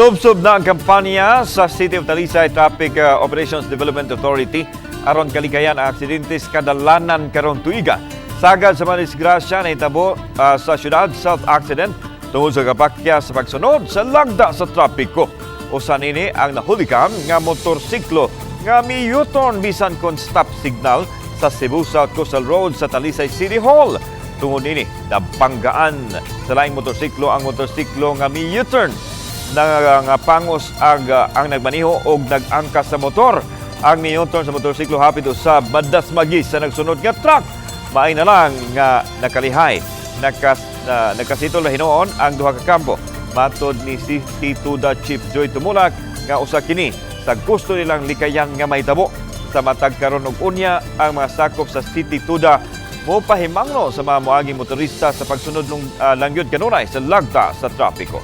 Sub-sub na ang kampanya sa City of Talisay Traffic Operations Development Authority aron kalikayan ang aksidente sa kadalanan karong tuiga. Sagad sa mga disgrasya na itabo sa syudad, South accident tungod sa kapakya sa pagsunod sa lagda sa trapiko. Usa nini ang nahulikam nga motorsiklo nga mi-U-turn bisan kon stop signal sa Cebu South Coastal Road sa Talisay City Hall. Tungod nini, nabanggaan sa laing motorsiklo ang motorsiklo nga mi-U-turn na nga pangos ang nagmaniho og nag-angkas sa motor. Ang ni-U-turn sa motorsiklo hapit usab madasmagi sa nagsunod nga truck. Maay na lang nga nakalihay. Nakasitol na hinuon ang duha ka kampo. Matod ni City Tuda Chief Joy Tumulak nga usa kini sa gusto nilang likayan nga mahitabo sa matag karon ug unya, ang mga sakop sa City Tuda mo pahimangno sa mga moaging motorista sa pagsunod ng langyod kanunay sa lagda sa trapiko.